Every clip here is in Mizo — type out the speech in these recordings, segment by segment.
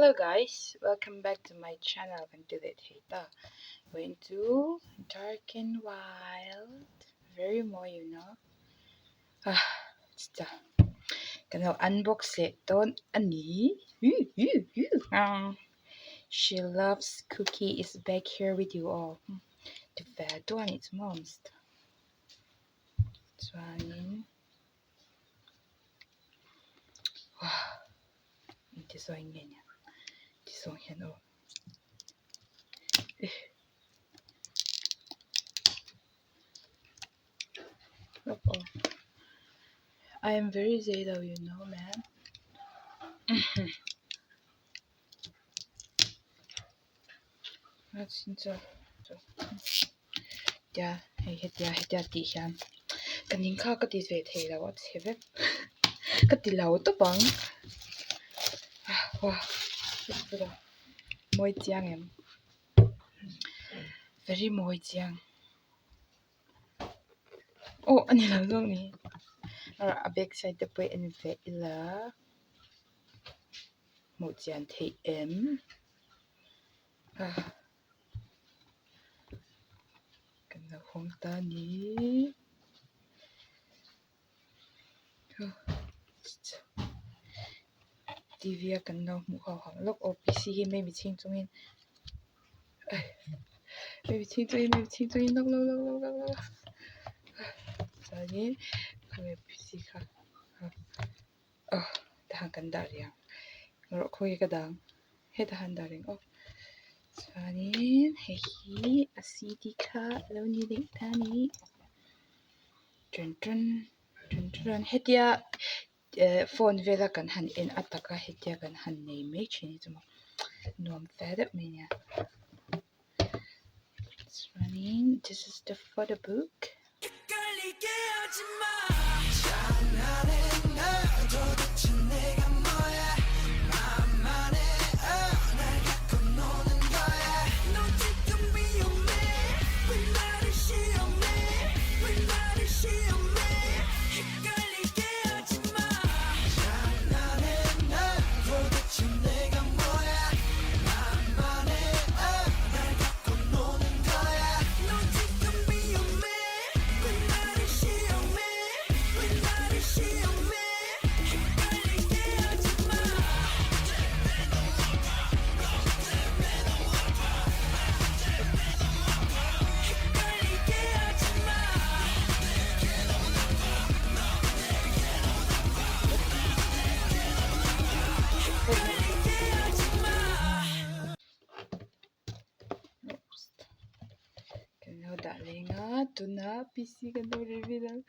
Hello guys, welcome back to my channel kan ti leh thei ta. Going to dark and wild, very mawi you know. Ah, chita. Kan lo unbox leh dawn a ni. She loves cookie is back here with you all. Ti ve duah a nih chu maw. Chuanin Engti zawng nge nia ti zawng hian aw I am very zei lo you know man Tia hei hetia hetia tih hian ka ning kha ka ti ve thei lo a chhe vek ka ti lo tawp ang mawi chiang em very mawi chiang aw a ni lo zawk ni a back side te pawh en ve ila hmuh chian theih em. Kan lo hawng ta ni. TV a kan lo hmuh ho ang lawk aw PC hi mai mitchhing chungin mai mitchhing chungin mai mitchhing chungin lawk lawk lawk lawk lawk lawk chuanin khawnge PC kha aw tahan kan dah rih ang rawh khawnge ka dah ang hetah han dah reng aw chuanin hei hi a CD kha a lo ni leh ta a ni ṭan ṭan ṭan ṭan hetia eh phone vela kan han en a taka hetia kan han nei mai ṭhin hi chu maw nuam fe deuh mai nia chuanin this is the photo book. Kan lo dah leng a tunah PC kan lo reveal ang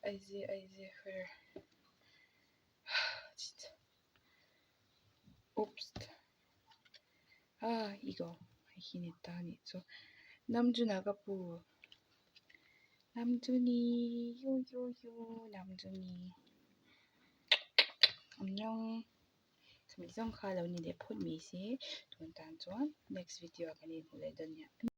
aize aize where oops ah ego hei hi ni ta anih chu Namjoon-a ka pu Namjoon-i yu yu yu Namjoon-i anniang chumi zawng kha lo ni leh phawt mai se tun tan chuan next video ah kan inhmu leh dawn nia.